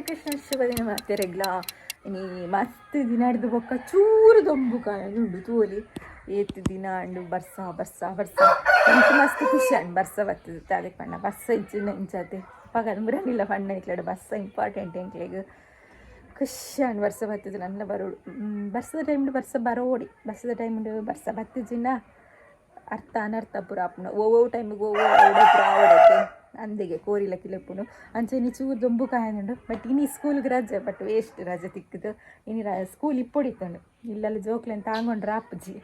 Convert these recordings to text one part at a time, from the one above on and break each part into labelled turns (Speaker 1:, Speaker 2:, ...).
Speaker 1: ಕೃಷ್ಣ ಶುಭ ದಿನ ಮಾತೆರೆಗ್ಲಾ ಇನಿ ಮಸ್ತ್ ದಿನ ಬೊಕ್ಕ ಚೂರು ದೊಂಬು ಕಾಯೊಂದುಂಡು ತೋಲಿ ಏತ್ ದಿನ ಅಂಡು ಬರ್ಸ ಬರ್ಸ ಬರ್ಸ ಎಂಕ್ ಮಸ್ತ್ ಖುಷಿ ಅಂಡ್ ಬರ್ಸ ಬರ್ತದೆ ಅದಕ್ಕೆ ಪಂಡ ಬರ್ಸ ಇಜ್ಜಿಂಡ ಇಂಚಾತೆ ಪಗದ ಮುರನಿಲ್ಲ ಪಂಡ ನಿಕ್ಲೆಡ ಬರ್ಸ ಇಂಪಾರ್ಟೆಂಟ್ ಎಂಕ್ಲೆಗ್ ಖುಷಿ ಅಂಡ್ ಬರ್ಸ ಬರ್ತದೆ ನನ್ನ ಬರೋಡು. ಬರ್ಸದ ಟೈಮ್ ಬರ್ಸ ಬರೋಡಿ, ಬರ್ಸದ ಟೈಮ್ ಬರ್ಸ ಬತ್ತಿಜಿಂಡ ಅರ್ಥ ಅನರ್ಥ ಪೂರ ಆಪುಂಡು. ಓ ಟೈಮಿಗೆ ಓ ಓಡ ಪೂರ ಆವಡತ್ತೆ ಅಂದೆಗೆ ಕೋರಿಲ ಕಿಲೆಪುಂಡು. ಅಂಚೆ ಇನಿ ಚೂರು ದೊಂಬು ಕಾಯೊಂದುಂಡು. ಬಟ್ ಇನಿ ಸ್ಕೂಲ್ಗೆ ರಜೆ, ಬಟ್ ವೇಸ್ಟ್ ರಜೆ ತಿಕ್ಕುದು. ಇನಿ ಸ್ಕೂಲ್ ಇಪ್ಪೊಡಿತ್ತುಂಡು. ಇಲ್ಲಲ್ಲಿ ಜೋಕ್ಲೆನ್ ತಾಂಗೊಂಡ್ರೆ ಆಪುಜಿ.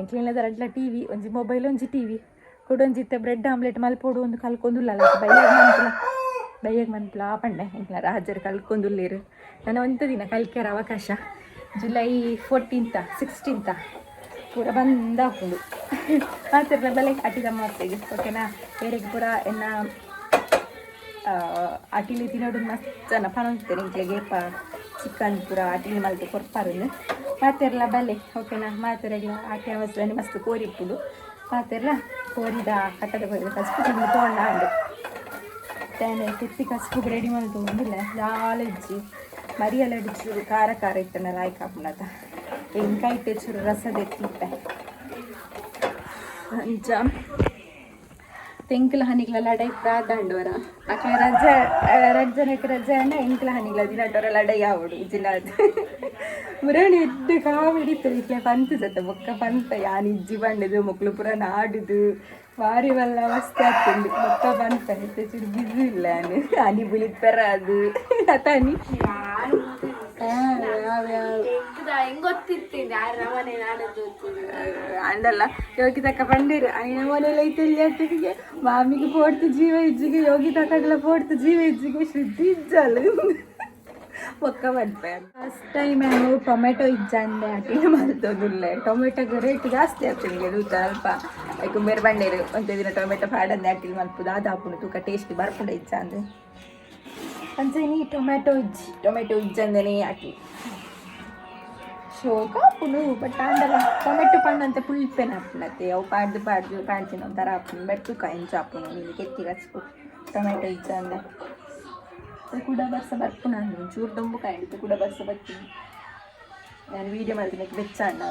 Speaker 1: ಎಂಕ್ಲೆನ ರಡ್ಲ ಟಿವಿ, ಒಂಜಿ ಮೊಬೈಲ್, ಒಂಜಿ ಟಿವಿ, ಕುಡೊಂಜಿ ಇತ್ತೆ ಬ್ರೆಡ್ ಆಮ್ಲೆಟ್ ಮಲ್ಪೊಡು ಒಂದು ಕಲ್ಕೊಂದುಲ್ಲಲ್ಲ. ಬಯ್ಯಗ್ ಮನ್ಪುಲ, ಬಯ್ಯಗ್ ಮನ್ಪುಲ ಪಂಡೆ. ಎಂಕ್ಲ ರಾಜರು ಕಲ್ಕೊಂದುಲ್ಲೇರು. ನಾನು ಒಂತ ದಿನ ಕಲ್ಕ್ಯಾರ ಅವಕಾಶ ಜುಲೈ 14 16 ಪೂರ ಬಂದಾಪುಂಡು. ಮಾತಿರ್ಲ ಬಲೆ ಅಟಿದ ಮಾತೆಗೆ, ಓಕೆನಾ? ಬೇರೆಗೆ ಪೂರ ಎನ್ನ ಅಟಿಲಿ ತಿನ್ನೋಡು ಮಸ್ತ್ ಜನ ಪನೊಂತೇನೆ. ಎಂಕ್ಲೆಗೆ ಏಪ ಚಿಕನ್ ಪೂರ ಅಟಿಲಿ ಮಲ್ತ್ ಕೊರ್ಪಾರುಂದು. ಮಾತೆರ್ಲ ಬಲೆ, ಓಕೆನಾ? ಮಾತೆರೆಗ್ಲ ಆಟಿ ಅವಸರನೆ ಮಸ್ತ್ ಕೋರಿ ಇಪ್ಪುಂಡು. ಮಾತೆರ್ಲ ಕೋರಿದ ಕಟ್ಟದ ಕೋರಿದ ಕಸ್ಪು ತಿಂದು ಪೋಂಡ ಅಂಡು ತೇನೆ ಕೆತ್ತಿ ಕಸ್ಪುಗ್ ರೆಡಿ ಮಲ್ತೊಂದಿಲ್ಲ. ದಾಲ ಇಜ್ಜಿ, ಮರಿಯಲ ಚೂರು ಖಾರ ಖಾರ ಇತ್ತನ ಲಾಯ್ಕ್ ಆಪುಂಡತ. ಎಂಕೈತೆ ಚೂರು ರಸ ದೆತ್ತಿಪ್ಪೆ. ಅಂಚ ತೆಂಕುಲ ಹನಿಗ್ಲ ಲಡೈ ಪ್ರಾದಂಡುವರ ಅಕ್ಲೆ ರಜೆ, ರಡ್ಡ್ ಜನಕ್ಕೆ ರಜೆ ಅಂಡ ಎಂಕ್ಲ ಹನಿಗ್ಲ ದಿನಟೊರ ಲಡೈ ಆವೊಡು ಇಜ್ಜಿಂಡ ಅದು ಮುರಣಿ ಎಡ್ಡೆ ಕಾಮಿಡಿ ಇತ್ತು. ಇಕ್ಲೆ ಪಂತ್ ಸತ್ತ ಬೊಕ್ಕ ಪಂತ ಯಾನ್ ಇಜ್ಜಿ ಪಂಡುದು ಮೊಕ್ಲು ಪೂರ ನಾಡುದು ಬಾರಿ ಮಲ್ಲ ಮಸ್ತ್ ಆಗ್ತುಂಡು. ಬೊಕ್ಕ ಪಂತ ಇತ್ತೆ ಚೂರು ಬಿಸಿ ಇಲ್ಲ ಯಾನ್ ಅನಿ ಬುಲಿಪೆರ ಅದು ಅತಾನಿ. ಅಂಡಲ್ಲ ಯೋಗಿ ತಕ್ಕ ಪಂಡೇರು ಅಯ್ಯನ ಮನೇಲಿ ಐತೆ. ಮಾಮಿಗೆ ಪೋಡ್ತು ಜೀವ ಇಜ್ಜಿಗೆ, ಯೋಗಿ ತಕ್ಕಗ್ಲ ಪೋಡ್ತು ಜೀವ ಇಜ್ಜಿಗೆ, ಶುದ್ಧಿ ಇಜ್ಜಲ್ಲ ಬೊಕ್ಕ ಪನ್ಪೆ. ಫಸ್ಟ್ ಟೈಮ್ ನಾನು ಟೊಮೆಟೊ ಇಜ್ಜಂದೆ ಅಟಿಲ್ ಮಲ್ತೊಂದುಲ್ಲೆ. ಟೊಮೆಟೊಗೆ ರೇಟ್ ಜಾಸ್ತಿ ಆಗ್ತದೆ ತೂತ ಅಲ್ಪ. ಐಕ್ ಬೇರೆ ಬಂಡೇರು ಒಂತೆ ದಿನ ಟೊಮೆಟೊ ಪಾಡಂದೆ ಅಟಿಲ್ ಮಲ್ಪುದು ಅದು ಆಪುಂಡು ತೂಕ, ಟೇಸ್ಟ್ ಬರ್ಪುಂಡು ಇಜ್ಜಂದೆ. ಅಂಚ ಇನಿ ಟೊಮೆಟೊ ಇಜ್ಜಿ, ಟೊಮೆಟೊ ಇಜ್ಜಂದೆನೇ ಅಟಿಲ್ ಶೋಕ ಆಪುಂಡು. ಬಟ್ ಆಂಡಲ ಟೊಮೆಟೊ ಪಂಡಂತೆ ಪುಲ್ಪೆನ ಆಪುಂಡತ್ತೆ. ಅವು ಪಾಡ್ದು ಪಾಡ್ದು ಪಾಡ್ದಿನ ಒಂಥರ ಆಪುಂಡು. ಬಟ್ ತೂಕ ಎಂಚ ಆಪುಂಡು. ನೀನು ಕೆತ್ತಿ ಕಚ್ಪು ಟೊಮೆಟೊ ಇಜ್ಜಂದೆ. ಕೂಡ ಬರ್ಸ ಬರ್ಪುಂಡು ಒಂಚೂರು ದೊಂಬು ಕಾಯ್ದು ಕೂಡ ಬರ್ಸ ಬರ್ತೀನಿ. ನಾನು ವೀಡಿಯೋ ಮಲ್ತಿನಕ್ಕೆ ಬೆಚ್ಚ ಅಣ್ಣ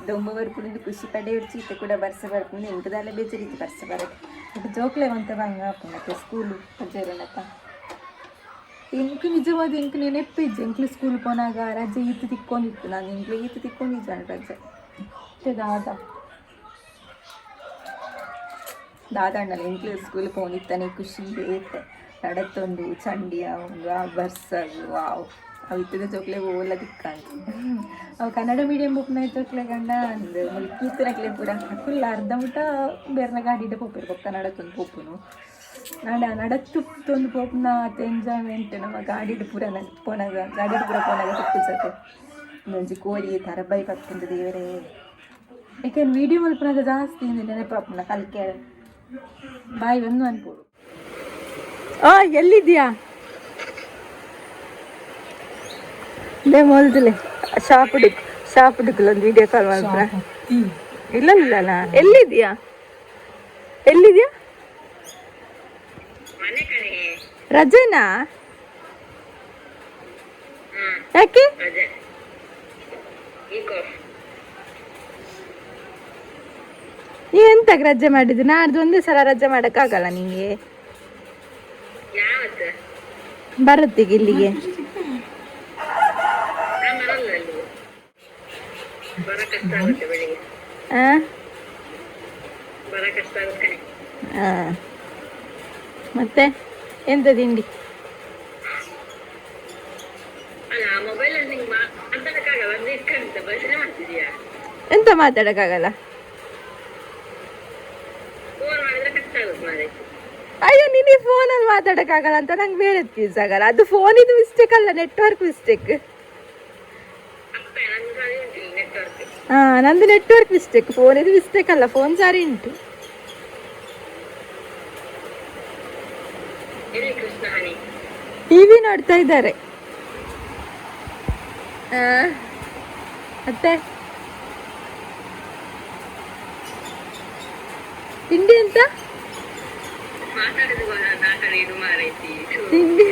Speaker 1: ದೊಂಬು ಬರ್ಪುಂಡು. ಖುಷಿ ಪಡೆ ಇತ್ತೆ ಕೂಡ ಬರ್ಸ ಬರ್ಪುಂಡು. ಎಂಕದಾಲ ಬೇಜಾರಿತ್ತು ಬರ್ಸ ಬರಕ್ಕೆ. ಬಟ್ ಜೋಕ್ಲೆ ಒಂತೆ ಬಂಗ ಆಪುಂಡತ್ತೆ ಸ್ಕೂಲು ರಜೆ. ಎಂಕ್ ನಿಜವಾದ ಎಂಕ್ ನೆನಪು ಇಜ್ಜಿ. ಎಂಕ್ಲು ಸ್ಕೂಲ್ ಪೋನಾಗ ರಜೆ ಈತು ತಿಕ್ಕೊಂಡಿತ್ತು. ನಾನು ಎಂಕ್ಲು ಈತು ತಿಕ್ಕೊಂಡಿದ್ದಾನೆ ರಜೆ. ಮತ್ತೆ ದಾದ ದಾದ ಅಣ್ಣಲ್ಲ ಎಂಕ್ಲು ಸ್ಕೂಲ್ ಪೋನಿತ್ತಾನೆ ಖುಷಿ ಏತೆ ನಡತ್ತೊಂದು ಚಂಡಿಯ ಒಂದು ಆ ಬರ್ಸಗು ವಾವ್. ಅವು ಇತ್ತದ ಜೋಕ್ಲೆ ಓಲ ತಿಕ್ಕಂತ. ಅವು ಕನ್ನಡ ಮೀಡಿಯಂ ಬುಕ್ನ ಜೋಕ್ಲೆ ಗಂಡ ಅಂದ್ ಮುಲ್ಕೀತನಕ್ಲೆ ಪೂರ ಅಕುಲ್ಲ ಅರ್ಧ ಮುಟ ಬೇರ್ನ ಗಾಡಿಡೆ ಪೋಪೆರ್. ಬೊಕ್ಕ ನಡತ್ತೊಂದು ಪೋಪುನು ನಡ ನಡತ್ತೊಂದು ಪೋಪುನ ಎಂಜಾಯ್ಮೆಂಟ್ ನಮ್ಮ ಗಾಡಿಡ್ ಪೂರ ಪೋನಾಗ, ಗಾಡಿಡ್ ಪೂರ ಪೋನಾಗ ತಿಕ್ಕುಸತೆ. ಒಂಜಿ ಕೋರಿ ತರಬೈ ಪತ್ತುಂಡು ದೇವರೇ. ಯಾಕೆಂದ್ರೆ ವೀಡಿಯೋ ಮಲ್ಪುನಾಗ ಜಾಸ್ತಿ ನೆನಪಾಪುನ ಕಲ್ಕೆ ಬಾಯ್ ಒಂದು ಅನ್ಪೋಡು. ಆ ಎಲ್ಲಿದ್ಯಾ ಲೇ ಮೊಲ್ದುಲೆ shop DK shop ಡಿಕ್ಕಲೊಂದು video call ಮಾಡ್ರ ಇಲ್ಲ ಇಲ್ಲಲ್ಲ. ಎಲ್ಲಿದ್ಯಾ ಎಲ್ಲಿದ್ಯಾ? ರಜೆನಾ? ಯಾಕೆ ನೀ ಎಂತ ರಜೆ ಮಾಡಿದ್ದು? ನಾಡ್ದು ಒಂದೇ ಸಲ ರಜೆ ಮಾಡಕ್ಕಾಗಲ್ಲ ನಿಂಗೆ? ಬರುತ್ತೆ ಇಲ್ಲಿಗೆ. ಆ? ಆ. ಮತ್ತೆ ಎಂತ ತಿಂಡಿ? ಎಂತ ಮಾತಾಡಕ್ಕಾಗಲ್ಲ? ಅಯ್ಯೋ, ನಿನಗೆ ಫೋನಲ್ಲಿ ಮಾತಾಡಕ್ಕಾಗಲ್ಲ ಅಂತ ನಂಗೆ ಬೇರೆ ಯೂಸ್ ಆಗಲ್ಲ. ಅದು ಫೋನಿದು ಮಿಸ್ಟೇಕ್ ಅಲ್ಲ, ನೆಟ್ವರ್ಕ್ ಮಿಸ್ಟೇಕ್. ಹಾ, ನಂದು ನೆಟ್ವರ್ಕ್ ಮಿಸ್ಟೇಕ್, ಫೋನಿದು ಮಿಸ್ಟೇಕ್ ಅಲ್ಲ. ಫೋನ್ ಸರಿ ಉಂಟು. ಟಿವಿ ನೋಡ್ತಾ ಇದ್ದಾರೆ. ಮತ್ತೆ ತಿಂಡಿ ಎಂತ? ತಿಂಡಿ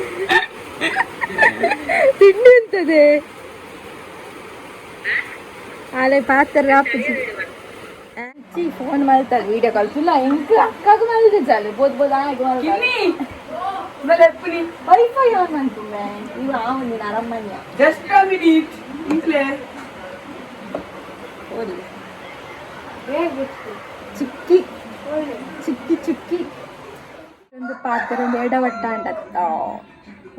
Speaker 1: ತಿಂಡಿ ಅಂತದೆ ಆಲೆ ಪಾತ್ರ ಆಪುಜಿ ಚಿ ಫೋನ್ ಮಲ್ತಾಳೆ ವೀಡಿಯೋ ಕಾಲ್ ತುಲ್ಲ ಎಂಕ್ ಅಕ್ಕಗ ಮಲ್ದೆ ಚಾಲು ಬೋದ್ ಬೋದ್ ಆಗ ವೈಫೈ ಆನ್ ಮನ್ಪುಮೆ ಇವ ಆ ಒಂದಿನ ಅರಮನ್ಯ.
Speaker 2: Just a minute. ಇಂಕ್ಲೆ.
Speaker 1: ಓಲಿ ಚುಕ್ಕಿ ಚುಕ್ಕಿ ಚುಕ್ಕಿ ಒಂದು ಪಾತ್ರೆ ಒಂದು ಎಡವಟ್ಟ ಅಂಡತ್ತ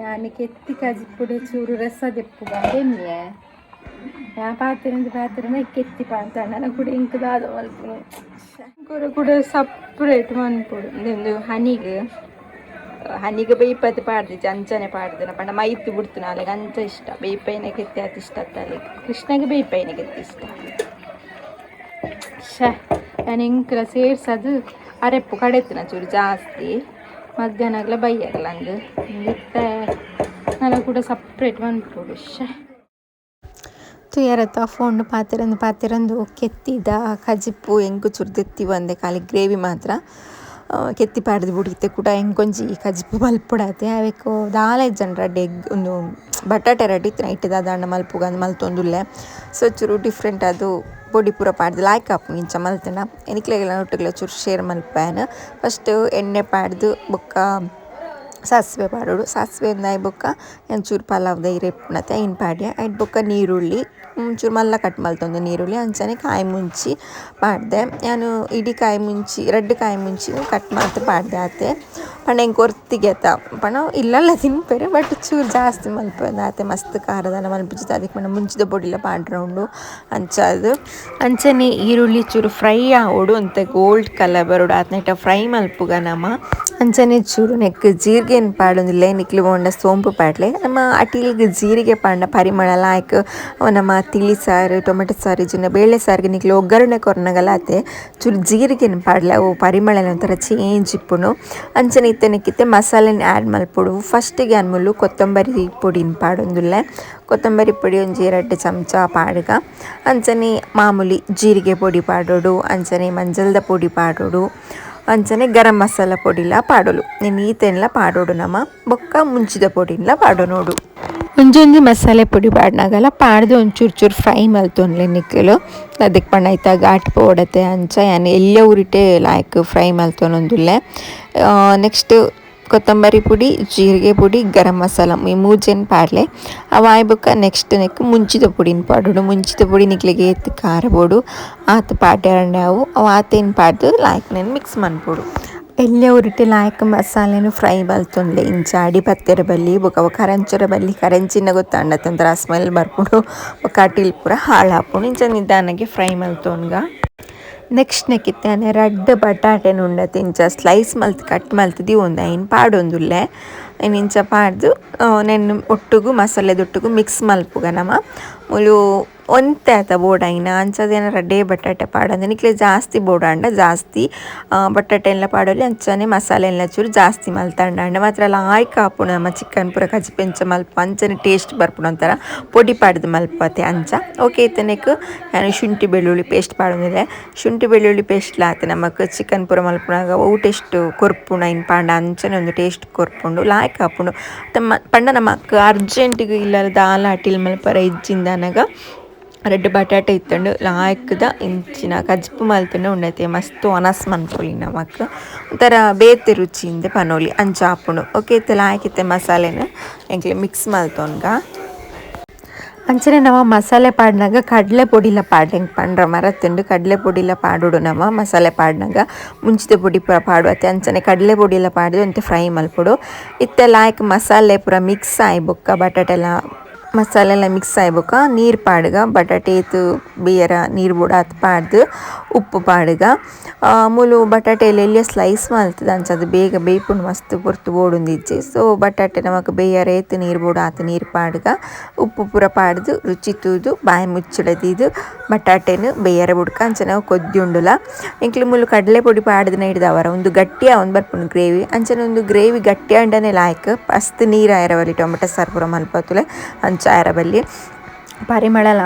Speaker 1: ಯಾನ್ ಕೆತ್ತಿ ಕಜಿಪುಡು ಚೂರು ರಸ ದೆಪ್ಪುಗ ಎಣ್ಣೆ ಯಾ ಪಾತ್ರೆ ಒಂದು ಪಾತ್ರೆ ಕೆತ್ತಿ ಪಾಂತ ಕೂಡ ಇಂಕ್ ದಾದ ಮಲ್ಪುನು ಕೂಡ ಕೂಡ ಸಪ್ರೇಟ್ ಮನ್ಪುಡು. ಒಂದು ಹನಿಗ್ ಹನಿಗೆ ಬೇಯ್ಪತ್ತು ಪಾಡ್ದು ಅಂಚನೆ ಪಾಡ್ದು ಪಂಡ ಮೈತ್ ಬಿಡ್ತು ಅಲೆಗ್ ಅಂಚ ಇಷ್ಟ ಬೇಯ್ಪೈನ ಕೆತ್ತಿ ಅತಿ ಇಷ್ಟ ಅತ್ತ ಅಲೆಗ್ ಕೃಷ್ಣಗೆ ಬೇಯ್ಪೈನ ಕೆತ್ತಿ ಇಷ್ಟ. ಶೇ ನಾನು ಎಂಕ್ಲ ಸೇರ್ಸದು ಅರೆಪ್ಪು ಕಡೆತ್ತಿನ ಚೂರು ಜಾಸ್ತಿ ಮಧ್ಯಾಹ್ನಗ್ಲ ಬೈಯಾಗಲ ಅಂದು ಇತ್ತೆ ನನ ಕೂಡ ಸಪ್ರೇಟ್ ಮನ್ಪುಡು. ಶೇ ತುಯರತ್ತ ಫೋನ್ ಪಾತೆರಂದು ಪಾತೆರಂದು ಕೆತ್ತಿದ ಕಜಿಪ್ಪು ಎಂಕು ಚೂರು ದೆತ್ತಿ ಬಂದೆ ಖಾಲಿ ಗ್ರೇವಿ ಮಾತ್ರ ಕೆತ್ತಿ ಪಾಡ್ದು ಬುಡಿತೆ ಕೂಡ ಎಂಕೊಂಜಿ ಕಜಿಪ್ಪು ಮಲ್ಪುಡಾತೆ ಅವೆಕ್ ದಾಲ ಇಜ್ಜಂಡ ರಡ್ಡ್ ಎಗ್ ಒಂದು ಬಟಾಟೆ ರಡ್ಡ್ ಇತ್ತು ನೈಟ್ ದಾದಾಂಡ ಮಲ್ಪುಗ ಅಂದ್ ಮಲ್ತೊಂದುಲ್ಲೆ. ಸೊ ಚೂರು ಡಿಫ್ರೆಂಟ್ ಅದು ಪೊಡಿ ಪೂರ ಪಾಡ್ದು ಲಾಯ್ಕ್ ಆಪುಂಡು ಇಂಚ ಮಲ್ತುಂಡ ಎನಿಕ್ಲೆಗೆಲ್ಲ ಒಟ್ಟುಗ್ಲ ಚೂರು ಶೇರ್ ಮಲ್ಪುವೆನ್. ಫಸ್ಟ್ ಎಣ್ಣೆ ಪಾಡ್ದು ಬೊಕ್ಕ ಸಾಸಿವೆ ಪಾಡೊಡು ಸಾಸಿವೆ ಒಂದಾಯಿ ಬೊಕ್ಕ ಒಂಚೂರು ಪಲಾವ್ದ ಇರೆ ಇಪ್ಪುನತೆ ಐನ್ ಪಾಡ್ಯ ಐಟ್ ಬೊಕ್ಕ ನೀರುಳ್ಳಿ ಒಂಚೂರು ಮಲ್ಲ ಕಟ್ ಮಲ್ತೊಂದು ನೀರುಳ್ಳಿ ಅಂಚನೆ ಕಾಯಿ ಮುಂಚಿ ಪಾಡ್ದೆ. ಯಾನ್ ಇಡೀ ಕಾಯಿ ಮುಂಚಿ ರಡ್ಡ್ ಕಾಯಿ ಮುಂಚಿ ಕಟ್ ಮಲ್ತ್ ಪಾಡ್ದೆ ಆತೆ ಪಂಡ ಎಂಕ್ ಒರ್ತಿಗೆ ಅತ ಪಂಡ ಇಲ್ಲಲ್ಲ ತಿನ್ಪೆರ್ ಬಟ್ ಚೂರು ಜಾಸ್ತಿ ಮಲ್ಪುವೆ ಆತೆ ಮಸ್ತ್ ಖಾರದನ ಮಲ್ಪುಜಿ ಅದಕ್ಕೆ ಪಂಡ ಮುಂಚಿದ ಪೊಡಿಲ ಪಾಡ್ರೆ ಉಂಡು ಅಂಚಾದ್. ಅಂಚನೆ ಈರುಳ್ಳಿ ಚೂರು ಫ್ರೈ ಆವೊಡು ಒಂತೆ ಗೋಲ್ಡ್ ಕಲರ್ ಬರೊಡು ಆತ್ನೇಟ ಫ್ರೈ ಮಲ್ಪುಗ ನಮ. ಅಂಚನೆ ಚೂರು ನೆಕ್ಕ್ ಜೀರಿಗೆ ಪಾಡೊಂದುಲ್ಲೆ ನಿಕ್ಲು ಬೋಂಡ ಸೋಂಪು ಪಾಡ್ಲೆ ನಮ್ಮ ಅಟಿಲ್ಗ್ ಜೀರಿಗೆ ಪಾಂಡ ಪರಿಮಳ ಲಾಯ್ಕ್ ನಮ್ಮ ತಿಳಿ ಸಾರು ಟೊಮೆಟೊ ಸಾರು ಇಜ್ಜಿಂಡ ಬೇಳೆ ಸಾರಿಗೆ ನಿಕ್ಲು ಒಗ್ಗರಣೆ ಕೊರ್ನಗಲ ಆತೆ ಚೂರು ಜೀರಿಗೆನ್ ಪಾಡ್ಲೆ ಅವು ಪರಿಮಳ ಒಂಥರ ಚೇಂಜ್ ಇಪ್ಪುಂಡು. ಅಂಚನೆ ಇತ್ತೆ ನೆಕ್ಕಿತ್ತೆ ಮಸಾಲೆನ್ ಆ್ಯಡ್ ಮಲ್ಪೊಡು. ಫಸ್ಟಿಗೆ ಅನ್ಮುಲ್ಲು ಕೊತ್ತಂಬರಿ ಪೊಡಿನ್ ಪಾಡೊಂದುಲ್ಲೆ ಕೊತ್ತಂಬರಿ ಪೊಡಿ ಒಂಜಿ ರಡ್ಡ್ ಚಮಚ ಪಾಡ್ಗ ಅಂಚನೆ ಮಾಮೂಲಿ ಜೀರಿಗೆ ಪೊಡಿ ಪಾಡೊಡು ಅಂಚನೆ ಮಂಜಲ್ದ ಪೊಡಿ ಪಾಡೊಡು ಅಂಚನೆ ಗರಂ ಮಸಾಲ ಪೊಡಿಲ ಪಾಡೊಲು ನೆನ್ ಈತೆನ್ಲ ಪಾಡೊಡು ನಮ ಬೊಕ್ಕ ಮುಂಚಿದ ಪೊಡಿನ್ಲ ಪಾಡೊನೊಡು. ಒಂಜೊಂಜಿ ಮಸಾಲೆ ಪೊಡಿ ಪಾಡ್ನಗಲ ಪಾಡ್ದು ಒಂಚೂರು ಚೂರು ಫ್ರೈ ಮಲ್ತೊನ್ಲೆ ನಿಕ್ಕಲು ಅದಕ್ಕೆ ಪಂಡ ಐತ ಘಾಟ್ ಪೋಡತೆ ಅಂಚ ಯಾನ್ ಎಲ್ಯ ಉರಿಟೆ ಲಾಯ್ಕ್ ಫ್ರೈ ಮಲ್ತೊನೊಂದುಲ್ಲೆ. ನೆಕ್ಸ್ಟ್ ಕೊತ್ತಂಬರಿ ಪುಡಿ ಜೀರಿಗೆ ಪುಡಿ ಗರಂ ಮಸಾಲ ಈ ಮೂಜೆನ್ ಪಾಡ್ಲೆ ಅವು ಆಯ್ ಬೊಕ್ಕ ನೆಕ್ಸ್ಟ್ ನೆಕ್ ಮುಂಚಿದ ಪುಡಿನ್ ಪಾಡೊಡು. ಮುಂಚಿದ ಪುಡಿ ನಿಕ್ಲೆಗ್ ಏತ್ ಖಾರ ಬೋಡು ಆತ್ ಪಾಡ್ಯಾರಂಡ ಅವು ಅವು ಆತೇನ್ ಪಾಡ್ದು ಲಾಯ್ಕ್ ನೆನ್ ಮಿಕ್ಸ್ ಮನ್ಪೊಡು. ಎಲ್ಯ ಉರಿಟೆ ಲಾಯ್ಕ್ ಮಸಾಲೆನ್ ಫ್ರೈ ಮಲ್ತೊನ್ಲೆ ಇಂಚ ಅಡಿ ಪತ್ತೆರ ಬಲ್ಲಿ ಬೊಕ ಕರಂಚರ ಬಲ್ಲಿ ಕರಂಚಿನ ಗೊತ್ತಾಂಡತ್ತೆ ಒಂಥರ ಸ್ಮೆಲ್ ಬರ್ಪುಂಡು ಬೊಕ ಅಟಿಲ್ ಪೂರ ಹಾಳಾಪುಂಡು ಇಂಚ ನಿಧಾನಗೆ ಫ್ರೈ ಮಲ್ತೊನ್ಗ. ನೆಕ್ಸ್ಟ್ ನೆಕ್ಕಿತ್ತೆ ರಡ್ಡ್ ಬಟಾಟೆನ್ ಉಂಡತೆ ಇಂಚ ಸ್ಲೈಸ್ ಮಲ್ತ್ ಕಟ್ ಮಲ್ತ್ ದೀವೊಂದು ಐನ್ ಪಾಡೊಂದುಲ್ಲೆ ಐನ್ ಇಂಚ ಪಾಡ್ದು ನೆನ್ ಒಟ್ಟುಗು ಮಸಾಲೆದೊಟ್ಟುಗು ಮಿಕ್ಸ್ ಮಲ್ಪುಗ ನಮ ಮೂಲು ಒಂತೆ ಆತ ಬೋಡಾಯಿನ ಅಂಚದೇನ ರಡ್ಡೇ ಬಟಾಟೆ ಪಾಡಂದೆ ನಿಕ್ಲೆ ಜಾಸ್ತಿ ಬೋಡಾಂಡ ಜಾಸ್ತಿ ಬಟಾಟೆ ಎಲ್ಲ ಪಾಡೊಲಿ ಅಂಚನೆ ಮಸಾಲೆ ಎಲ್ಲ ಚೂರು ಜಾಸ್ತಿ ಮಲ್ತಂಡ ಮಾತ್ರ ಲಾಯ್ಕ್ ಆಪುಂಡು ನಮ್ಮ ಚಿಕನ್ ಪೂರ ಕಜಿಪು ಎಂಚ ಮಲ್ಪ ಅಂಚನೆ ಟೇಸ್ಟ್ ಬರ್ಪುಂಡು ಒಂಥರ ಪೊಡಿ ಪಾಡ್ದು ಮಲ್ಪತೆ ಅಂಚ. ಓಕೆ ಇತ್ತನೆಕ್ ಯಾನ್ ಶುಂಠಿ ಬೆಳ್ಳುಳ್ಳಿ ಪೇಸ್ಟ್ ಪಾಡೊಂದುಲ್ಲೆ. ಶುಂಠಿ ಬೆಳ್ಳುಳ್ಳಿ ಪೇಸ್ಟ್ ಆತ ನಮಕ್ ಚಿಕನ್ ಪೂರ ಮಲ್ಪುನಗ ಅವು ಟೇಸ್ಟ್ ಕೊರ್ಪುಂಡು ಐನ್ ಪಾಂಡ ಅಂಚನೆ ಒಂದು ಟೇಸ್ಟ್ ಕೊರ್ಪುಂಡು ಲಾಯ್ಕ್ ಆಪುಂಡು. ಪಂಡ ನಮಕ್ ಅರ್ಜೆಂಟಿಗ್ ಇಲ್ಲಲ್ ದಾಲ ಅಟಿಲ್ ಮಲ್ಪರ ಇಜ್ಜಿಂದನಗ ರಡ್ಡ್ ಬಟಾಟೆ ಇತ್ತುಂಡು ಲಾಯ್ಕ್ದ ಇಂಚಿನ ಕಜಿಪು ಮಲ್ತುಂಡ ಉಂಡತೆ ಮಸ್ತ್ ಒನಸ್ ಮನ್ಪೊಲಿ ನಮಕ್ ಒಂಥರ ಬೇತೆ ರುಚಿಯಿಂದ ಪನೊಲಿ ಅಂಚ ಆಪುಂಡು. ಓಕೆ ಇತ್ತೆ ಲಾಯ್ಕ್ ಇತ್ತೆ ಮಸಾಲೆನ್ ಎಂಕ್ಲೆ ಮಿಕ್ಸ್ ಮಲ್ತೊನ್ಗ. ಅಂಚನೆ ನಮ ಮಸಾಲೆ ಪಾಡ್ನಗ ಕಡಲೆ ಪೊಡಿಲ ಪಾಡ್ಲೆಂಗ್ ಪಂಡ್ರ ಮರತ್ತುಂಡು ಕಡಲೆ ಪೊಡಿಲ ಪಾಡೊಡು ನಮ ಮಸಾಲೆ ಪಾಡ್ನಗ ಮುಂಚಿದ ಪೊಡಿ ಪೂರ ಪಾಡುವತ್ತೆ ಅಂಚನೆ ಕಡಲೆ ಪೊಡಿಲ ಪಾಡ್ದು ಒಂತೆ ಫ್ರೈ ಮಲ್ಪೊಡು. ಇತ್ತೆ ಲಾಯ್ಕ್ ಮಸಾಲೆ ಪೂರ ಮಿಕ್ಸ್ ಆಯಿ ಬೊಕ್ಕ ಬಟಾಟೆಲ ಮಸಾಲೆ ಎಲ್ಲ ಮಿಕ್ಸ್ ಆಯಿ ಬೊಕ್ಕ ನೀರು ಪಾಡ್ಗ ಬಟಾಟೆ ಏತ್ ಬೇರ ನೀರು ಬೋಡು ಆತ್ ಪಾಡ್ದು ಉಪ್ಪು ಪಾಡ್ಗ ಮೂಲು ಬಟಾಟೆ ಎಲ್ಯ ಸ್ಲೈಸ್ ಮಲ್ತದ ಅಂಚ ಅದು ಬೇಗ ಬೇಯ್ಪುಂಡು ಮಸ್ತ್ ಪೊರ್ತು ಬೋಡುಂದಿಜ್ಜಿ. ಸೊ ಬಟಾಟೆ ನಮಕ್ ಬೇಯರ ಏತ್ ನೀರು ಬೋಡು ಆತ್ ನೀರು ಪಾಡ್ಗ ಉಪ್ಪು ಪೂರ ಪಾಡ್ದು ರುಚಿ ತೂದು ಬಾಯಿ ಮುಚ್ಚಳ ದೀದ್ ಬಟಾಟೆನ್ ಬೇಯರ ಬುಡ್ಕ ಅಂಚನೆ ಅವು ಕೊದ್ದಿ ಉಂಡುಲ. ಎಂಕ್ಲೆ ಮೂಲು ಕಡಲೆ ಪೊಡಿ ಪಾಡ್ದಿನ ಹಿಡ್ದವರ ಒಂದು ಗಟ್ಟಿ ಆವೊಂದು ಬರ್ಪುಂಡು ಗ್ರೇವಿ ಅಂಚನೆ ಒಂದು ಗ್ರೇವಿ ಗಟ್ಟಿ ಆಂಡನೆ ಲಾಯ್ಕ್ ಮಸ್ತ್ ನೀರು ಆಯರ ಬಲ್ಲಿ ಟೊಮೆಟೊ ಸಾರು ಪೂರ ಮಲ್ಪತ್ತುಲೆ ಅಂಚ ಆಯರ ಬಲ್ಲಿ ಪರಿಮಳಲ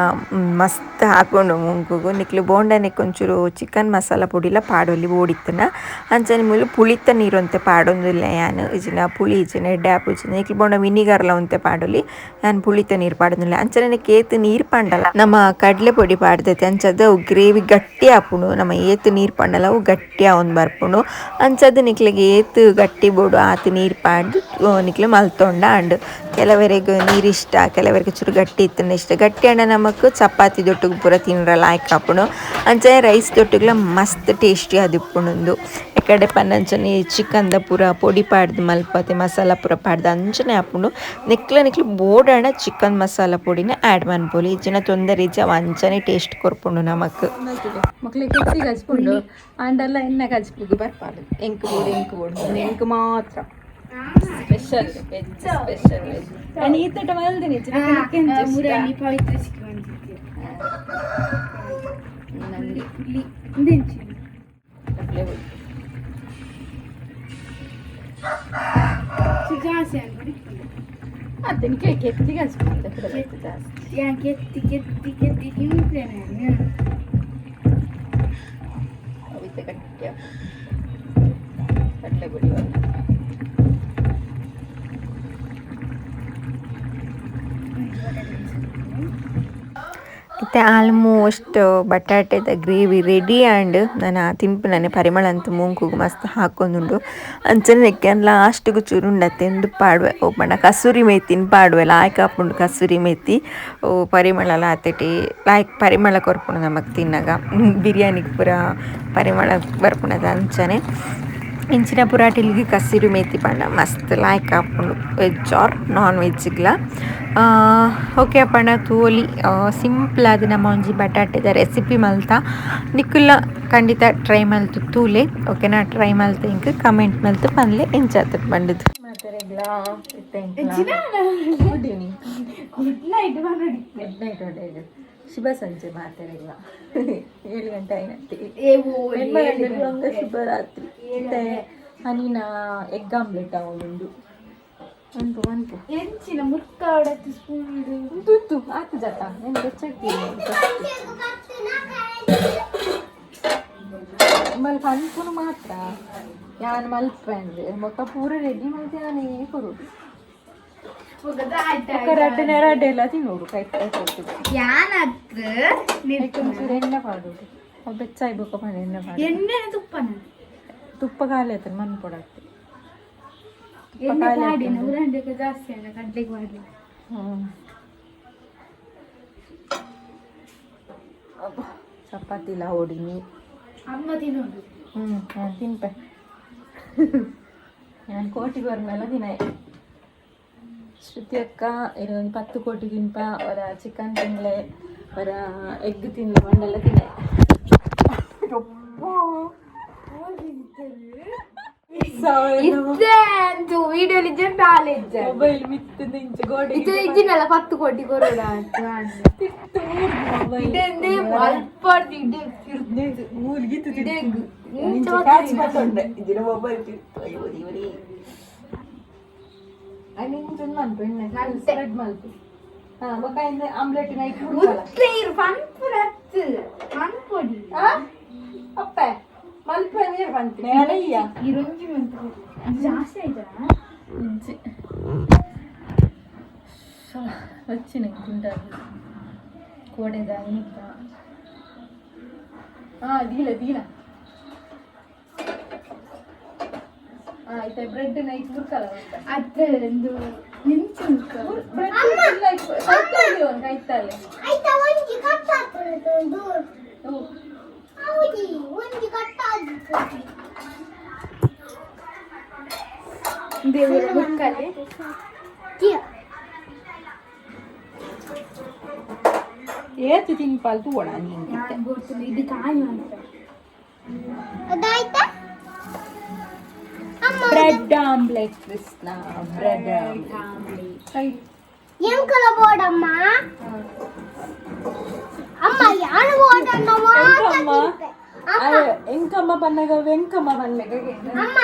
Speaker 1: ಮಸ್ತ್ ಹಾಕೊಂಡು ಮುಂಕುಗು ನಿಕ್ಲು ಬೋಂಡನೆ ಒಂಚೂರು ಚಿಕನ್ ಮಸಾಲ ಪೊಡಿಲ ಪಾಡೊಲಿ ಬೋಡಿತ್ತನ ಅಂಚನೆ ಮೂಲು ಪುಳಿತ ನೀರೊಂತೆ ಪಾಡೊಂದುಲ್ಲ ಯಾನ್ ಇಜಿನ ಪುಳಿ ಇಜಿನ ಎಡ್ಡೆ ಆಪುಜಿನ ನಿಕ್ಲು ಬೋಂಡ ವಿನಿಗರ್ಲ ಒಂತೆ ಪಾಡೊಲಿ ಯಾನ್ ಪುಳಿತ ನೀರು ಪಾಡೊಂದುಲ್ಲ ಅಂಚನೆ ಏತ್ ನೀರು ಪಾಂಡಲ ನಮ್ಮ ಕಡಲೆ ಪೊಡಿ ಪಾಡ್ದೈತೆ ಅಂಚದ ಅವು ಗ್ರೇವಿ ಗಟ್ಟಿ ಆಪುಂಡು ನಮ್ಮ ಏತ್ ನೀರು ಪಾಂಡಲ ಅವು ಗಟ್ಟಿ ಆವೊಂದು ಬರ್ಪುಂಡು ಅಂಚದ ನಿಕ್ಲೆಗ್ ಏತ್ ಗಟ್ಟಿ ಬೋಡು ಆತ್ ನೀರು ಪಾಡ್ದು ನಿಕ್ಲು ಮಲ್ತೊಂಡ ಅಂಡ್ ಕೆಲವರಿಗೆ ನೀರು ಇಷ್ಟ ಕೆಲವರಿಗೆ ಚೂರು ಗಟ್ಟಿ ಇತ್ತಂಡ ಇಷ್ಟ ಗಟ್ಟಿ ಅಂಡ ನಮಕ್ ಚಪಾತಿ ದೊಟ್ಟುಗು ಪೂರ ತಿನ್ರ ಲಾಯ್ಕ್ ಆಪುಂಡು ಅಂಚನೆ ರೈಸ್ ದೊಟ್ಟುಗುಲ ಮಸ್ತ್ ಟೇಸ್ಟಿ ಆದಿಪ್ಪುಂಡು ಎಕಡೆ ಪನ್ನಂಚನೆ ಚಿಕನ್ದ ಪೂರ ಪೊಡಿ ಪಾಡ್ದು ಮಲ್ಪತೆ ಮಸಾಲ ಪೂರ ಪಾಡ್ದು ಅಂಚನೆ ಆಪುಂಡು ನಿಕ್ಲ ನಿಕ್ಲು ಬೋಡಾಂಡ ಚಿಕನ್ ಮಸಾಲ ಪೊಡಿನ ಆ್ಯಡ್ ಮನ್ಪೊಲಿ ಇಜ್ಜಿನ ತೊಂದರೆ ಇಜ್ಜಿ ಅವು ಅಂಚನೆ ಟೇಸ್ಟ್ ಕೊರ್ಪುಂಡು ನಮಕ್. ಮಕ್ಳಿಗೆ ಕೆತ್ತಿಗೆ ಹಚ್ಕೊಂಡು ಆಂಡಲ್ಲ ಎಣ್ಣೆ ಕಚ್ಪುಗು ಬರ್ಪಾಡು ಎಂಕ್ ಬೋಡು ಎಂಕ್ ಬೋಡು ಎಂಕ್ ಮಾತ್ರ ಸ್ಪೆಷಲ್ ವೆಜ್ ಸ್ಪೆಷಲ್ ವೆಜ್ ನಾನು ಈ ತಟ ಮಲ್ದಿನಿ.
Speaker 2: ಮುರಳಿ ಪವಿತ್ರ ಸಿಕ್ಕಿ ಬಂದಿದ್ದೆ ಪುಳಿ ಇಂದೆಂಚಿ. ಜಾಸ್ತಿ ಅನ್ಬಿಡಿ.
Speaker 1: ಅದಕ್ಕೆ ಕೆತ್ತಿಗೆ ಹಚ್ಕೊಂಡು ಜಾಸ್ತಿ.
Speaker 2: ಯಾ ಕೆತ್ತಿ ಕೆತ್ತಿ ಕೆತ್ತಿ ತಿಂತೇನೆ.
Speaker 1: ಅವಿತ ಗಟ್ಟಿ ಕಡಲೆ ಪೊಡಿ. ಇತ್ತೆ ಆಲ್ಮೋಸ್ಟ್ ಬಟಾಟೆದ ಗ್ರೇವಿ ರೆಡಿ ಆಂಡ್ ನನ ತಿನ್ಪುನನೆ ಪರಿಮಳ ಅಂತ ಮೂಂಕುಗು ಮಸ್ತ್ ಹಾಕೊಂದುಂಡು. ಅಂಚನೆ ನೆಕ್ಕೆ ಲಾಸ್ಟ್ಗು ಚೂರು ಉಂಡತ್ತೆ ಎಂದು ಪಾಡುವೆ ಓ ಪಂಡ ಕಸೂರಿ ಮೇಥಿನ್ ಪಾಡುವೆ ಲಾಯ್ಕ್ ಆಪುಂಡು. ಕಸೂರಿ ಮೇಥಿ ಓ ಪರಿಮಳ ಆತೆಟಿ ಲಾಯ್ಕ್ ಪರಿಮಳ ಕೊರ್ಪುಂಡು ನಮಕ್ ತಿನ್ನಗ ಬಿರಿಯಾನಿಗೆ ಪೂರ ಪರಿಮಳ ಬರ್ಪುಂಡದ. ಅಂಚನೆ ಇಂಚಿನ ಪುರಾಟಿಲ್ಗೆ ಕಸೂರಿ ಮೇಥಿ ಪಂಡ ಮಸ್ತ್ ಲಾಯ್ಕ್ ಆಪುಂಡು ವೆಜ್ ಆರ್ ನಾನ್ ವೆಜ್ಗ್ಲ. ಓಕೆ ಅಪ್ಪಣ್ಣ ತೋಲಿ ಸಿಂಪಲ್ ಆದ್ ನಮ್ಮ ಒಂಜಿ ಬಟಾಟೆದ ರೆಸಿಪಿ ಮಲ್ತ. ನಿಕುಲ್ಲ ಖಂಡಿತ ಟ್ರೈ ಮಲ್ತು ತೂಲೆ, ಓಕೆನಾ? ಟ್ರೈ ಮಲ್ತು ಇಂಕ್ ಕಮೆಂಟ್ ಮಲ್ತು ಪನ್ಲೆ ಎಂಚಾತುಂಡು ಪಂಡುದು. Good evening.
Speaker 2: Good night ಮಾಡಿ.
Speaker 1: Good night. ಒಳ್ಳೆಯದು. ಶುಭ ಸಂಜೆ ಮಾತೆರೆಗ್ಲ. 7 ಗಂಟೆ ಆಯ್ನತ್ತೆ. ಶುಭರಾತ್ರಿ. ಮತ್ತೆ ಹನಿನ ಎಗ್ ಆಮ್ಲೆಟ್ ಉಂಡು ಅನ್ಪು ಅನ್ಪು.
Speaker 2: ಎಂಚಿನ ಮುರ್ಕಾಡತ್ತು ಸ್ಪೂನ್.
Speaker 1: ಉಂಟು ಉಂಟು ಆತು ಜಾತ నేను ಹೆಚ್ಚಾಗ್ತೀನಿ ಮಲ್ಪ ಅನ್ಪುನು ಮಾತ್ರ ಯಾನ್ ಮಲ್ಪೆಂದು ಮೊಕ್ಕ ಪೂರ ರೆಡಿ ಮಲ್ತೆ ಯಾನೇ ಕೊರುಡು ಬೊಕ್ಕ ರಡ್ಡ್ ರಡ್ಡೆ ಎಲ್ಲ ತಿನ್ನೋಡು ಕೈ ಕೈ.
Speaker 2: ಯಾನತ್.
Speaker 1: ಒಂಚೂರು ಎಣ್ಣೆ ಪಾಡೋಡು ಅವು ಬೆಚ್ಚಾಯಿ ಬೊಕ್ಕ ಪಂಡ ಎಣ್ಣೆ ಪಾಡು.
Speaker 2: ಎಣ್ಣೆ ತುಪ್ಪನ?
Speaker 1: ತುಪ್ಪ ಖಾಲಿ ಆಯ್ತದೆ ಮನ್ಪೊಡತ್ತೆ.
Speaker 2: ಎಣ್ಣೆ ಪಾಡಿನ ಉರಂಡಕ್ಕೆ ಜಾಸ್ತಿ ಅಲ್ಲ ಕಡ್ಲೆಗೆ ಮಾಡಲಿ.
Speaker 1: ಚಪಾತಿ ಇಲ್ಲ ಹೊಡಿನಿ.
Speaker 2: ಅಮ್ಮ ತಿನ್ನೋದು.
Speaker 1: ಹ್ಞೂ ನಾನು ತಿನ್ಪೆ. ನಾನು ಕೋಟಿ ಬರ್ಮೆಲ್ಲ ದಿನ ಶ್ರುತಿ ಅಕ್ಕ ಒಂದು 10 ಕೋಟಿ ತಿನ್ಪ ಅವರ ಚಿಕನ್ ತಿನ್ಲೆ ಅವರ ಎಗ್ ತಿನ್ಲೆ ಮಂಡೆಲ್ಲ ತಿನ್ನೆ.
Speaker 2: ಇತ್ತೆ ವಿಡಿಯೋ ಬ್ಯಾಲೆಜ್.
Speaker 1: ಮೊಬೈಲ್ ಮಿತ್ತು ಇಂಚ ಗೋಡೆ.
Speaker 2: ಇದು ಇಜ್ಜಿನಲ್ಲ 10 ಕೋಟಿ ಕೊರೋಡ.
Speaker 1: ಮೊಬೈಲ್.
Speaker 2: ಇದೇ ಅಲ್ಪ ಇದೇ.
Speaker 1: ಮೂಲ್ಗಿತ್ತು. ಇದಿನ ಮೊಬೈಲ್ ತಿತ್ತು. ಅಯ್ಯೋ ದೇವರೇ. ನಿಂಚೊಂದು ಮನ್ಪು ಎಣ್ಣೆ ಸ್ಪ್ರೆಡ್ ಮಲ್ಪು. ಹಾ ಬೊಕ್ಕ ಇಂದ ಆಮ್ಲೆಟ್ ನೈಟ್.
Speaker 2: ಮುತ್ತೈರು ಪನ್ಪುನತ್ತು ಪನ್ಪೊಡಿ.
Speaker 1: ಅಪ್ಪೆ ಮಲ್ಪೆ ನೀರು ಬಂತೀನಿ ಅಯ್ಯ.
Speaker 2: ಈ ರೊಂಜಿ ಮಂತು ಜಾಸ್ತಿ ಆಯ್ತಾ?
Speaker 1: ಇಜ್ಜಿ వచ్చిన ಗುಂಡಾಗಿ ಕೋಡೆದ ಇನಿತ ಹಾ ದೀಲ ದೀಲ ಹಾ ಇತ್ತೆ ಬ್ರೆಡ್ ನೈಟ್ ಮುರ್ಕಲ.
Speaker 2: ಅದು ಒಂದು ನಿಂಚು.
Speaker 1: ಬ್ರೆಡ್ ಕೈತಲ್ಲಿ ಒಂದು ಕೈತಲ್ಲಿ.
Speaker 3: ಆಯ್ತಾ ಒಂಜಿ ಕಟ್ ಆತುಂಡು. ಹೌದಿ ಒಂಜಿ ಕಟ್ ಆದಿತ್ತು.
Speaker 2: ದೇವರ ಮುರ್ಕಲೆ.
Speaker 1: ಏತು ತಿನ್ಪಾಲ್ ತೂವಣ ನೀನು.
Speaker 2: ಗೊತ್ತಿಲ್ಲ ಇದು ಕಾಯಿ ಅಂತ.
Speaker 3: ಅದಾಯ್ತಾ ಅಮ್ಮ?
Speaker 1: Bread omelette Krishna bread omelette.
Speaker 3: ಎಂಕಲ ಬೋಡಮ್ಮ ಅಮ್ಮ ಯಾನು ಬೋಡಣ್ಣ.
Speaker 1: ಎಂಕಮ್ಮ ಎಂಕಮ್ಮ ಪನ್ನಗ ವೆಂಕಮ್ಮ ಪನ್ಲೆಗ.
Speaker 3: ಅಮ್ಮ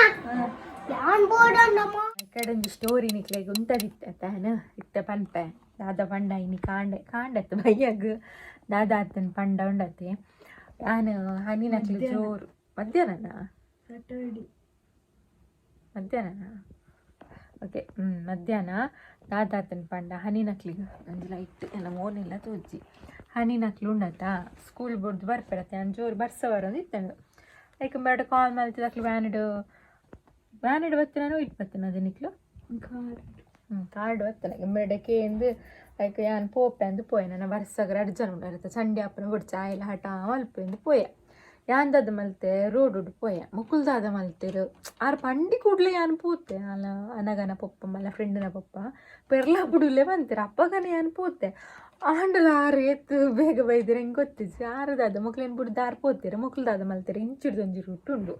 Speaker 3: ಯಾನ್ ಬೋಡಣ್ಣಮ್ಮ.
Speaker 1: ಕಡೊಂಜಿ ಸ್ಟೋರಿ ನಿಕ್ಲೆಗ್ ಉಂತದಿತ್ತೆ ತಾನು ಇತ್ತೆ ಪನ್ಪೆ. ದಾದ ಪಂಡ ಇನಿ ಕಾಂಡೆ ಕಾಂಡತ್ತು ಬಯ್ಯಗ್ ದಾದ ಆತನ್ ಪಂಡ ಉಂಡತೆ. ಯಾನ್ ಹನಿನಕ್ಲು ಜೋರು ಮಧ್ಯಾಹ್ನನ.
Speaker 2: ಸ್ಯಾಟರ್ಡೆ.
Speaker 1: ಮಧ್ಯಾಹ್ನನ, ಓಕೆ. ಮಧ್ಯಾಹ್ನ ದಾದಾತನ್ ಪಂಡ ಹನಿನಕ್ಲಿಗ್ ಒಂಜಿ ಲೈಟ್ ಎಲ್ಲ ಮೋನೆಲ್ಲ ತೋಜಿ. ಹನಿನಕ್ಲು ಉಂಡತ ಸ್ಕೂಲ್ ಬುಡ್ದು ಬರ್ಪೆರತ್ತೆ. ಯಾನ್ ಜೋರು ಬರ್ಸ ಬರೋದು ಇತ್ತಂಡು. ಐಕ್ ಬೇಡ ಕಾಲ್ ಮಲ್ತಿದ್ ಅಕ್ಲು ವ್ಯಾನಿಡ್ ವ್ಯಾನಿಡ್ ಬತ್ತಿನ ಇಟ್ ಬತ್ತಿನ ಅದು ನಿಕ್ಲು.
Speaker 2: ಕಾರ್.
Speaker 1: ಕಾರ್ಡ್ ಬತ್ತನ ಇಂಬೆಡಕ್ಕೆ ಐಕ್ ಯಾನ್ ಪೋಪೆ ಅಂದ್ ಪೋಯೆ. ನನ್ನ ಬರ್ಸಗ್ ರಡ್ಡ್ ಜನ ಉಂಡರತ್ತ ಚಂಡಿ ಅಪ್ಪನ ಬೊಡ್ಚಿ ಆಯಿಲ ಹಠ ಮಲ್ಪೆ ಪೋಯೆ. ಯಾನ್ ದಾದ ಮಲ್ತೆ, ರೋಡುಡು ಪೋಯೆ. ಮೊಕುಲು ದಾದ ಮಲ್ತೆರ್, ಆರ್ ಪಂಡಿ ಕೂಡ್ಲೆ ಯಾನ್ ಪೋತೆ. ಅಲ ಅನಗನ ಪೊಪ್ಪ ಮಲ್ಲ ಫ್ರೆಂಡ್ನ ಪೊಪ್ಪ ಪೆರ್ಲ ಬುಡುಲೆ ಬಂತೆರ್. ಅಪ್ಪಗನೆ ಯಾನ್ ಪೋತೆ. ಆಂಡಲ ಆರ್ ಏತ್ ಬೇಗ ಬೈದೆರ್ ಎಂಕ್ ಗೊತ್ತಿಜ್ಜಿ. ಆರ್ ದಾದ ಮೊಕ್ಲೆನ್ ಬುಡ್ದು ಆರ್ ಪೋತೆರ್. ಮೊಕ್ಲು ದಾದ ಮಲ್ತೆರ್, ಇಂಚಿಡ್ದು ಒಂಜಿ ರೂಟ್ ಉಂಡು,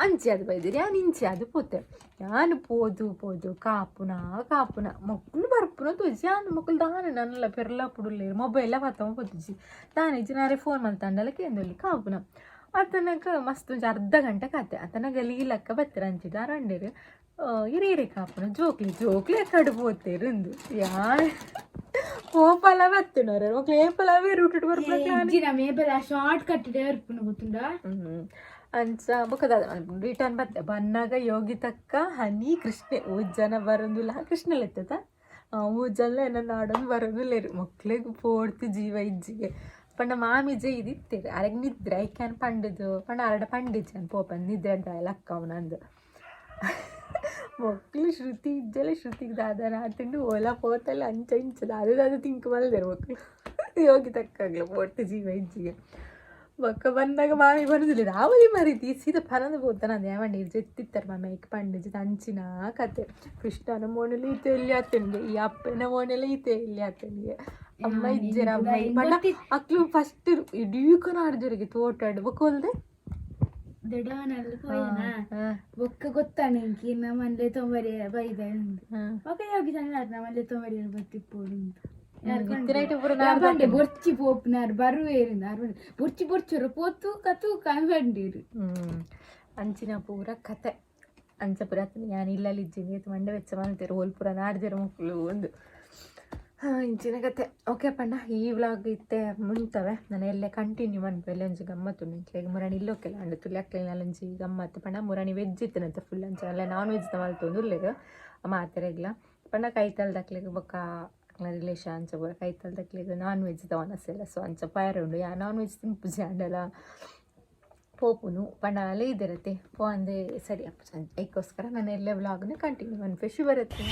Speaker 1: ಅಂಚಿ ಅದು ಬೈದೆರ್. ಯಾನ್ ಇಂಚಿ ಅದು ಪೋತೆ. ಯಾನ್ ಪೋದು ಪೋದು ಕಾಪುನ ಕಾಪುನ, ಮೊಕ್ಲು ಬರ್ಪುನ ತೋಜಿ. ಯಾನ್ ಮೊಕ್ಲು ದಾನೆ ನನ್ನಲ ಪೆರ್ಲ ಪುಡುಲ್ಲೆರ್, ಮೊಬೈಲ ಪತ್ತೊಂದು ಪೋತುಜಿ ದಾನೆ ಇಜ್ಜಿ. ನಾರೆ ಫೋನ್ ಮಲ್ತಂಡಲ ಕೇಂದೊಲಿ. ಕಾಪುನ ಅತನಕ ಮಸ್ತ್ ಒಂಜಿ ಅರ್ಧ ಗಂಟೆ ಕಾತೆ. ಅತನಗ ಲೀಲಕ್ಕ ಬತ್ತೆರ್ ಅಂಚಿಡ್. ಆರ್ ಪಂಡೆರ್, ಇರೆ ಇರೆ ಕಾಪುನ, ಜೋಕ್ಲೆ ಜೋಕ್ಲೆ ಕಡು ಪೋತೆರ್ ಇಂದು. ಯಾನ್ ಪೋಪಲ ಬತ್ತಿನವ್ರೆ ಮೊಕ್ಲು ಏಪಲ ಅವೇ ರೂಟುಡು ಬರ್ಪುನ.
Speaker 2: ಇಜ್ಜಿ, ನಮ್ಮ ಏಪಲ ಶಾರ್ಟ್ ಕಟ್ ಬರ್ಪುನ ಗೊತ್ತುಂಡಾ?
Speaker 1: ಅಂಚ ಬೊಕ್ಕ ರಿಟರ್ನ್ ಬತ್ತೆ. ಬನ್ನಾಗ ಯೋಗಿತಕ್ಕ, ಹನಿ, ಕೃಷ್ಣೆ ಮೂಜ್ ಜನ ಬರೋದಿಲ್ಲ. ಕೃಷ್ಣ ಲೆತ್ತದ ಮೂಜ್ ಜನ ಎನ್ನ ನಾಡೊಂದು ಬರೋದಿಲ್ಲೇರು. ಮಕ್ಳಿಗೆ ಪೋಡ್ತಿ ಜೀವ ಇಜ್ಜಿಗೆ. ಪಂಡ ಮಾಮಿ ಜೈದಿತ್ತೆರ್, ಅರೆಗ್ ನಿದ್ರೆ. ಐಕ್ಯಾನ್ ಪಂಡದು ಪಂಡ ಅರಡ ಪಂಡಿಜ್ಜಿ ಅನ್ ಪೋಪನ್ ನಿದ್ರೆ ಲಕ್ಕ ಅವನಂದು. ಮಕ್ಳು ಶ್ರುತಿ ಇಜ್ಜಲೆ. ಶ್ರುತಿಗೆ ದಾದನ ಆತುಂಡು, ಓಲ ಪೋತಲ್ಲ ಅಂಚ ಇಂಚ ದಾದ ದಾದ ತಿಂಕ್ ಮಲ್ದೆರ್ ಮಕ್ಳು. ಯೋಗಿ ತಕ್ಕಾಗ್ಲ ಪೋಡ್ತಿ ಜೀವ ಇಜ್ಜಿಗೆ. ಬೊಕ್ಕ ಬಂದಾಗ ಮಾಮಿ ಬರುದಿಲ್ಲ. ರಾವಲಿ ಮರಿತಿ ಸೀದಾ ಪರಂದು ಪೋತಾನ. ಅದೇ ನೀರು ಜೆತ್ತಿತ್ತಾರೆ ಮಾಮಿ ಐಕ್ ಪಂಡಿಜಿ. ಅಂಚಿನ ಕತೆ. ಕೃಷ್ಣನ ಮೋನೆಲಿ ಈತೆ ಎಲ್ಲಿ ಆತನಿಗೆ, ಈ ಅಪ್ಪನ ಮೋನೆಲಿ ಈತೆ ಎಲ್ಲಿ ಆತನಿಗೆ. ಅಮ್ಮ ಇಜ್ಜೆರ ಅಮ್ಮ ಪಂಡ ಅಕ್ಲು ಫಸ್ಟ್ ಇಡೀ ನಾಡ್ಜರಿಗೆ ತೋಟಡ್ ಬೊಕ್ಕ ಹೊಲ್ದೆ.
Speaker 2: ದೊಡ್ಡವನಲ್ಲಿ ಪೋಯನಾ, ಬೊಕ್ಕ ಗೊತ್ತಾನೆ ಇಂಕಿ ನಮ್ಮಲ್ಲೇ ತೊಂಬರಿ ಬೈದ ಉಂದು. ಬೊಕ್ಕ ಯೋಗಿ ಸಣ್ಣ ನಮ್ಮಲ್ಲೇ ತೊಂಬರಿ ಬತ್ತಿಪ್ಪೋಡು.
Speaker 1: ಇತ್ತಿನೈಟ್ ಪೂರ.
Speaker 2: ಬಂಡೆ ಬೊರ್ಚಿ ಪೋಪುನಾರ್ ಬರುವೇರು ಆರ್ ಬೊರ್ಚಿ ಬೊರ್ಚೊರು ಪೋತು ತೂಕ ಬಂಡೀರು.
Speaker 1: ಅಂಚಿನ ಪೂರ ಕತೆ. ಅಂಚ ಪೂರ ಆತನ. ಯಾನ್ ಇಲ್ಲಲ್ಲಿ ಇಜ್ಜಿ ಏತ್ ಮಂಡೆ ಬೆಚ್ಚ ಮಲ್ತೆರ್, ಓಲ್ ಪೂರ ನಾಡ್ಜೆರ್ ಮೊಕ್ಲು ಒಂದು ಇಂಚಿನ ಕತೆ. ಓಕೆ ಪಂಡ ಈ ವ್ಲಾಗ್ ಇತ್ತೆ ಮುಂತವೆ. ನಾನು ಎಲ್ಲೆ ಕಂಟಿನ್ಯೂ ಮನ್ಪೆ. ಎಲ್ಲೆ ಒಂಜಿ ಗಮ್ಮತ್ತು ಉಂಡು. ಮುರಾಣಿ ಇಲ್ಲೊಕ್ಕೆಲ್ಲ ಅಂಡು ತುಲಿ ಅಕ್ಲೆನ ಒಂಜಿ ಗಮ್ಮತ್ತು. ಪಂಡ ಮುರಾಣಿ ವೆಜ್ ಇತ್ತನಂತ ಫುಲ್. ಅಂಚ ಅಲ್ಲ ನಾನ್ ವೆಜ್ ಮಲ್ತೊಂದು ಉಲ್ಲೆರ್ ಮಾತೆರೆಗ್ಲ. ಪಂಡ ಕೈತಲ್ದಕ್ಲೆಗ್ ಬೊಕ್ಕ ಅಕ್ಲೆನ ರಿಲೇಷನ್ ಅಂಚ ಪೂರ ಕೈತಲ್ದಕ್ಲೆಗ್ ನಾನ್ ವೆಜ್ ದ ವನಸೆಲ್ಲ. ಸೊ ಅಂಚ ಪಯರ ಉಂಡು. ಯಾ ನಾನ್ ವೆಜ್ ತಿನ್ಪುಜಿ, ಆಂಡಲ ಪೋಪುನು. ಪಂಡ ಅಲ್ಲೇ ಇದ್ದಿರತ್ತೆ ಪೋ ಅಂದೆ ಸರಿ ಅಪ್ಪ. ಅದಕ್ಕೋಸ್ಕರ ನಾನು ಎಲ್ಲೇ ವ್ಲಾಗ್ನ ಕಂಟಿನ್ಯೂ ಮನ್ಪೆ. ಶುಭರಾತ್ರಿ.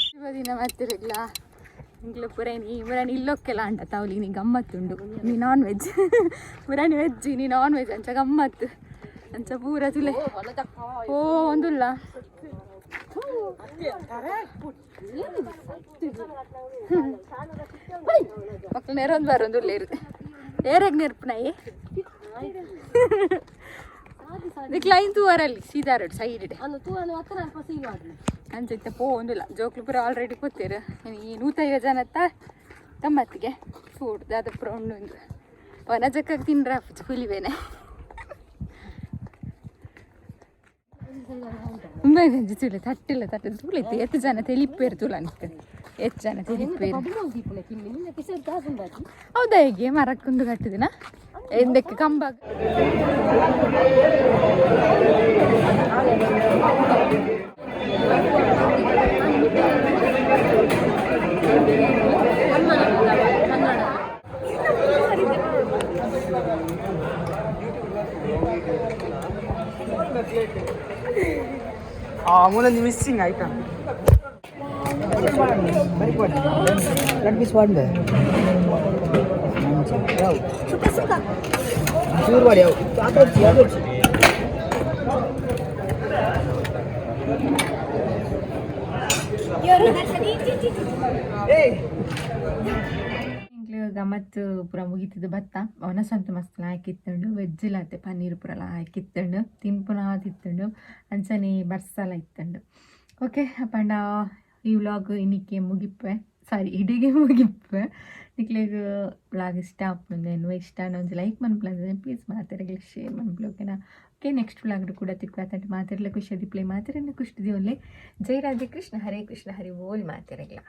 Speaker 1: ಶುಭ ದಿನ ಬರ್ತಿರಲಿಲ್ಲ ಇಂಕ್ಲ ಪೂರ. ಈ ಮುರಾಣಿ ಇಲ್ಲೊಕ್ಕೆಲ್ಲ ಅಂಡ ತಾವಲಿ ನೀ ಗಮ್ಮತ್ತುಂಡು. ನೀ ನಾನ್ ವೆಜ್, ಮುರಾಣಿ ವೆಜ್, ನೀ ನಾನ್ ವೆಜ್. ಅಂಚ ಗಮ್ಮತ್ತು ಅಂಚ ಪೂರ ತುಲೆ. ಓ ಒಂದುಲ್ಲ ಮಕ್ಳು ನೆರೊಂದು ಬರೋದು ಏರಾಗ ನೆರ್ಪುನಾಯಿ ಇದಕ್ಕೆ ಲೈನ್ ತೂವರಲ್ಲಿ ಸೀದಾ ರೋಡ್ ಸೈಡ್ ಅಂಚ ಪೋ ಒಂದಿಲ್ಲ. ಜೋಕ್ಲು ಪೂರ ಆಲ್ರೆಡಿ ಕೂತೇರು. ಈ 150 ಜನತ್ತ ಗಮ್ಮತ್ತಿಗೆ ಫುಡ್ ದಾದ ಪೂರ ಉಂಡು. ಉಂದು ವನಜಕ್ಕಾಗ ತಿಂದ್ರ ಹುಲಿಬೇನೆ ತುಂಬ ತುಲೆ ತಟ್ಟಿಲ್ಲ ತಟ್ಟೆ ತೂಲೈತೆ. ಎತ್ತು ಜನ ತೆಲಿಪೇರು ತುಲ ನಿಕ್ ಎತ್ತು ಜನ ತೆಲಿಪೇರು. ಹೌದಾ? ಹೇಗೆ ಮರಕ್ಕೊಂದು ಕಟ್ಟಿದಿನ ಎಂದಕ್ಕೆ ಕಂಬ.
Speaker 4: ಮೂಲೊಂದು ಮಿಸ್ಸಿಂಗ್ ಐಟಮ್.
Speaker 5: Let piece ವಾಡ್ದೆ ಚೂರು ವಾಡಿ ಅವು ಆತೊಡ್ಚಿ ಆತೊಡ್ಚಿ.
Speaker 4: ಏಯ್.
Speaker 1: ಎಂಕ್ಲು ಗಮ್ಮತ್ತು ಪೂರ ಮುಗಿತಿದ್ದು ಭತ್ತ ಒನಸಂತ ಮಸ್ತ್ ಹಾಕಿತ್ತುಂಡು. ವೆಜ್ ಲಾತೆ ಪನ್ನೀರ್ ಪೂರಲ ಹಾಕಿತ್ತುಂಡು. ತಿನ್ಪುನ ತಿತ್ತುಂಡು. ಅಂಚನೆ ಬರ್ಸಲ ಇತ್ತುಂಡು. ಓಕೆ ಪಂಡ ಈ ವ್ಲಾಗ್ ಇನ್ನಿಕ್ಕೆ ಮುಗಿಪ್ಪೆ. ಸಾರಿ, ಇಡೆಗೆ ಮುಗಿಪ್ಪೆ. ನಿಕ್ಲೆಗ್ ವ್ಲಾಗ್ ಇಷ್ಟ ಆಪುಂಡು ಎನ್ನುವ. ಇಷ್ಟ ಒಂಜಿ ಲೈಕ್ ಮನ್ಪುಲ, ಪ್ಲೀಸ್. ಮಾತೆರೆಗ್ಲ ಶೇರ್ ಮನ್ಪುಲೆ, ಓಕೆನಾ? ಓಕೆ, ನೆಕ್ಸ್ಟ್ ವ್ಲಾಗ್ ಕೂಡ ತಿಕ್ಕು. ಆತಂಟ ಮಾತೆರ್ಲ ಖುಷಿ ದಿಪ್ಲೆ, ಮಾತೆರೆನ ಖುಷಿ ದಿವನ್ಲೆ. ಜೈ ರಾಧೆ ಕೃಷ್ಣ, ಹರೇ ಕೃಷ್ಣ, ಹರಿ ಬೋಲ್ ಮಾತೆರೆಗ್ಲ.